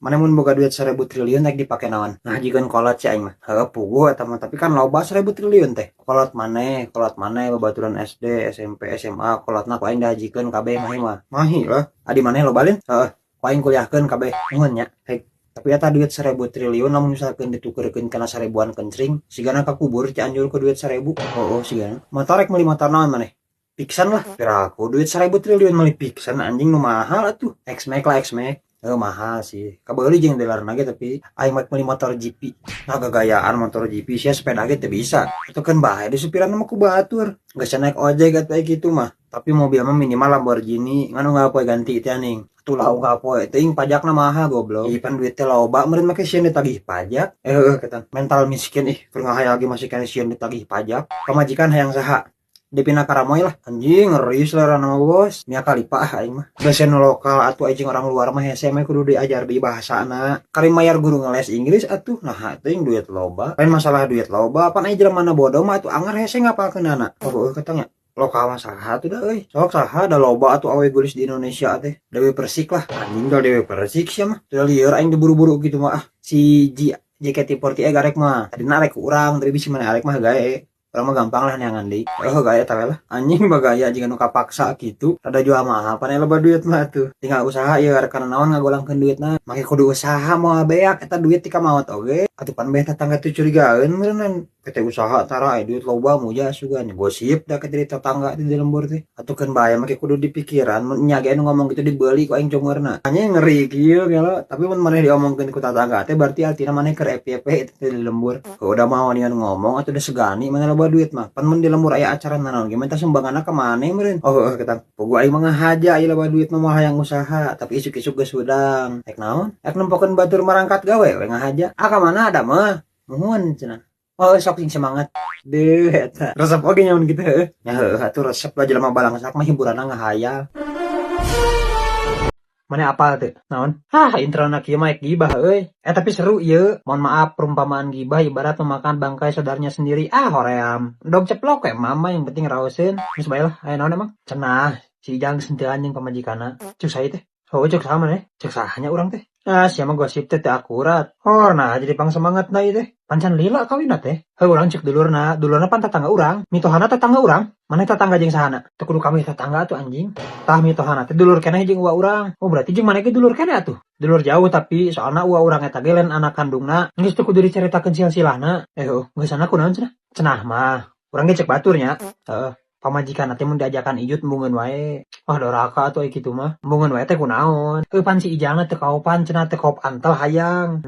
Maneh mun boga duit 1000 triliun rek dipake naon? Ngahajikeun kolot si aing mah. Heuh, puguh eta mah, tapi kan loba 1000 triliun teh. Kolot maneh, babaturan SD, SMP, SMA, kolotna ku aing dihajikeun kabeh mahi mah. Mahi lah. Adi maneh loba lin? Heuh, ku aing kuliahkeun kabeh. Nuhun nya. Hek. Tapi eta duit 1000 triliun lamun misalkeun ditukerkeun kana sarebuan kencring, sigana kakubur Cianjur ku duit 1000. Oh, sigana. Motor rek meuli motor naon maneh? Vixion lah. Piraku duit 1000 triliun meuli Vixion, anjing, nu mahal atuh. X-Max lah, X-Max. Eh, mahal sih. Kabeuli jeung dealer ge, tapi aing mah meuli motor GP. Nah, gagayaan motor GP sia, sepeda ge teu bisa. Itu kan bahaya di supiran mah ku batur. Geus naik ojek atuh kitu mah. Tapi mobil mah minimal Lamborghini, ngan unggal poe ganti teh aning. Atuh lah unggal poe teuing, pajakna mahal, goblok. Ih, pan duit teh loba meureun make sieun ditagih pajak. Eh, heueuh ketan. Mental miskin ih, keur ngahayal ge masih keneh sieun ditagih pajak. Pamajikan hayang saha? Devina Karamoy lah. Anjing, ngeri selera nama bos. Mia Khalifa ah aing mah. Geus nu lokal atuh, aing orang luar mah hese mah, kudu diajar deui bahasana. Kari mayar guru ngeles Inggris atuh. Nah, teuing duit loba. Lain masalah duit loba, pan aya jelema bodoh mah atuh anger hese ngapalkeunana. Oh, heueuh katanya. Lokal mah saha atuh da euy? Sok saha da, loba atuh awe geulis di Indonesia teh. Dewi Persik lah. Anjing, da Dewi Persik sia mah. Teu lieur aing diburu-buru gitu mah ah. Si G JKT48 garek mah. Tadina arek ku urang, tapi bisi maneh arek mah gae. Urang mah gampang lah neangan deui. Oh, gaya ta lah. Anjing, bagaya jiga nu kapaksa kitu. Rada jual mahal pan loba duit mah tuh. Tinggal usaha ieu rek kana naon ngagolangkeun duitna. Make kudu usaha, moal beak eta duit tika maot oge. Atuh pan beh tetangga teh curigaeun meureunnan. Kete usaha tara aya duit loba muja sugan gosip da ke dari tetangga di lembur teh. Atuh keun bae make kudu dipikiran mun nya ge nu ngomong gitu dibeuli ku aing congorna. Anjing, ngeri kieu gelo, tapi mun maneh diomongkeun ku tetangga teh berarti artina maneh keur FYP itu teh di lembur. Udah mau nian ngomong atuh udah segani maneh loba duit mah. Pan mun di lembur aya acara naon ge minta sumbanganna ka maneh meureun. Oh, heueuh ketan. Puguh aing mah ngahaja aya loba duit mah moal hayang usaha, tapi isuk-isuk geus hudang. Rek naon? Rek nempokeun batur marangkat gawe we ngahaja. Ah, ka mana ada mah? Nuhun cenah. Oh, sok sing semangat. Deuh, eta. Resep oge nya mun kitu heueuh. Nya heueuh atuh resep lah, jelema balangsak mah hiburanna ngahayal. Mana apal teu? Naon? Hah, introna kieu mah gibah euy. Eh, tapi seru ieu. Mohon maaf, perumpamaan gibah ibarat memakan bangkai saudaranya sendiri. Ah, hoream. Dog ceplok we mama, yang penting raoseun. Geus bae lah, aya naon emang? Cenah, si Ijang sentean jeung pamajikanna. Cek saya teh. Oh, cek saha maneh? Cek sahanya urang teh? Ah, sia mah gosip teh teu akurat. Oh, nah jadi pang semangat na ieu teh. Pancan lila kawinna teh. Heuh, urang cek dulurna, dulurna pan tetangga urang. Mitohana tetangga urang. Maneh tetangga jeung sahana? Teu kudu kabeh tetangga atuh, anjing. Tah, mitohana teh dulur keneh jeung uwa urang. Oh, berarti jeung maneh ge dulur keneh atuh. Dulur jauh, tapi soalna uwa urang eta ge lain anak kandungna. Geus teu kudu dicaritakeun silsilahna. Eh, heuh, geus kunaon cenah? Cenah mah. Urang ge cek batur nya. Heeh. Pamajikan teh mun diajakan ijut embungeun wae. Wah, doraka atuh ai kitu mah. Embungeun wae teh kunaon? Heuh, pan si Ijangna teu kaopan cenah, teu kaop antel hayang.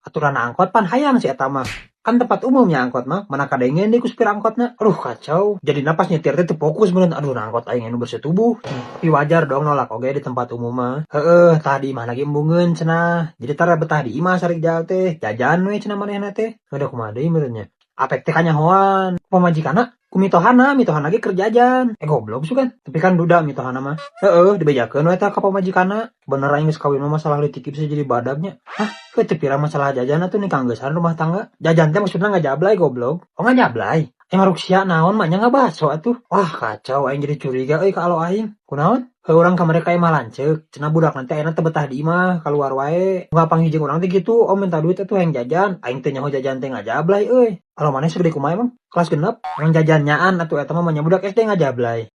Aturan angkot pan hayang si eta mah. Kan tempat umumnya angkot mah, mana kadengen deui ku supir angkotna. Aduh, kacau. Jadi pas nyetir teh teu fokus meureun. Aduh, nah angkot aing anu bersetubuh. Tapi wajar dong nolak oge di tempat umum mah. Heeh, tah di imah lagi embungeun cenah. Jadi tara betah di imah sarijal teh. Jajan we cenah manehna teh. Udah kumaha deui meureun nya. Apek teh kanyahoan. Pamajikanna ku mitohana, mitohana ge keur jajan. Eh, goblok sugan. Tapi kan duda mitohana mah. Heeh, dibejakeun we tah ka pamajikanna. Bener aing geus kawin mah masalah leutik bisa jadi badagnya. Hah, heuh teu pira masalah jajan atuh nih kanggesan rumah tangga. Jajan teh maksudna ngajablay, goblok. Oh, ngajablay. Emang sia naon mah nya ngabaso atuh. Wah, kacau, aing jadi curiga euy ka alo aing. Kunaon? Heuh, urang kamari ka imah lanceuk. Cenah budak nanti ayeuna teu betah di imah, keluar wae. Unggal panggih jeung urang teh gitu, "Om, minta duit atuh, hayang jajan." Aing teu nyaho jajan teh ngajablay euy. Alo maneh segede kumaha emang? Kelas 6? Emang jajan nyaan atuh eta mah nya budak SD ngajablay.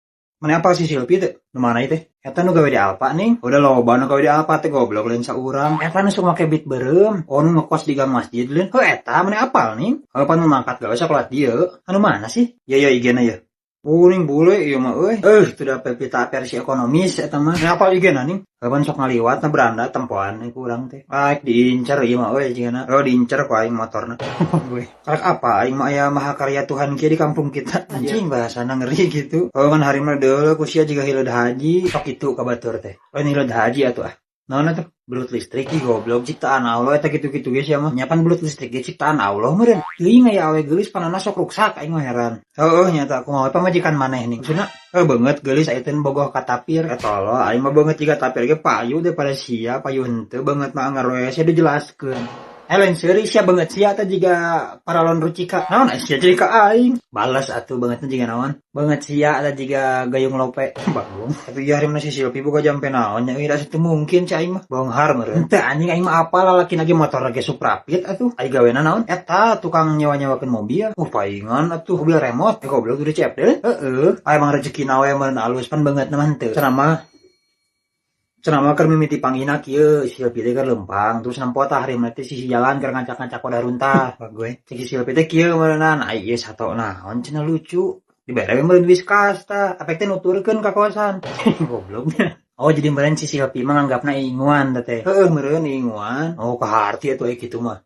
Mana apal si Silvi teh? Nu mana ieu teh? Eta nu gawe di Alfa nih. Udah loba nu gawe di Alfa teh, goblok, lain saurang. Eta nu sok make Beat beureum. Oh, nu ngekos di gang masjid lain. Heuh, eta mana apal nih? Heuh, pan nu mangkat gawe sakola dieu. Anu mana sih? Ya ya IG-na ya. Oh, ning bule ieu mah euy. Eh, sudah pepita versi ekonomis eta mah. Ini apal IG-na ning? Heuh, pan sok ngaliwat na beranda tempoan ku urang teh. Baik diincar ieu mah euy jigana. Oh, diincar ku aing motorna. Gue. Karek apa aing mah aya mahakarya Tuhan kieu di kampung kita. Anjing, bahasana ngeri gitu. Oh, kan hari mah deuleu ku sia jiga hileud haji. Sok kitu ka batur teh. Oh, ini hileud haji atuh ah. Naon atuh? Belut listrik ih, goblok, ciptaan Allah eta kitu-kitu ge sia mah. Nya pan belut listrik ge ciptaan Allah meureun. Teuing aya awe geulis panana sok ruksak, aing mah heran. Heueuh, nyata kumaha pamajikan maneh nih. Maksudna heuh beungeut geulis aya teh bogoh ka tapir. Eta tolol, aing mah beungeut jiga tapir ge payu daripada sia payu henteu, beungeut mah anggar we sia dijelaskeun. Eh, lain seuri sia, beungeut sia teh jiga paralon Rucika. Naon sia jadi ka aing? Balas atuh, beungeutna jiga naon? Beungeut sia teh jiga gayung lope. Bagong. Tapi ieu hari mah si Silpi boga jampe naon nya euy, da teu mungkin cai aing mah. Beunghar meureun. Henteu anjing, aing mah apal lalaki lagi motor ge Supra Fit atuh. Ai gawena naon? Eta tukang nyewa-nyewakeun mobil. Paingan atuh mobil remote. Eh, goblok, udah CFD. Heeh. Ah, emang rezekina we meureun alus pan beungeutna mah henteu. Cenah mah, cenah mah keur mimiti panggihna kieu, si Silpi teh keur leumpang terus nempo tah hari teh sisi jalan keur ngancak-ngancak wadah runtah. Gue cek si Silpi teh kieu meureunnan, ai ieu sato naon cenah lucu. Dibere we meureun Whiskas tah, apek teh nuturkeun ka kosan. Goblok. Oh, jadi meureun si Silpi mah nganggapna inguan teh. Heueuh, meureun inguan. Oh, kaharti atuh aya kitu mah.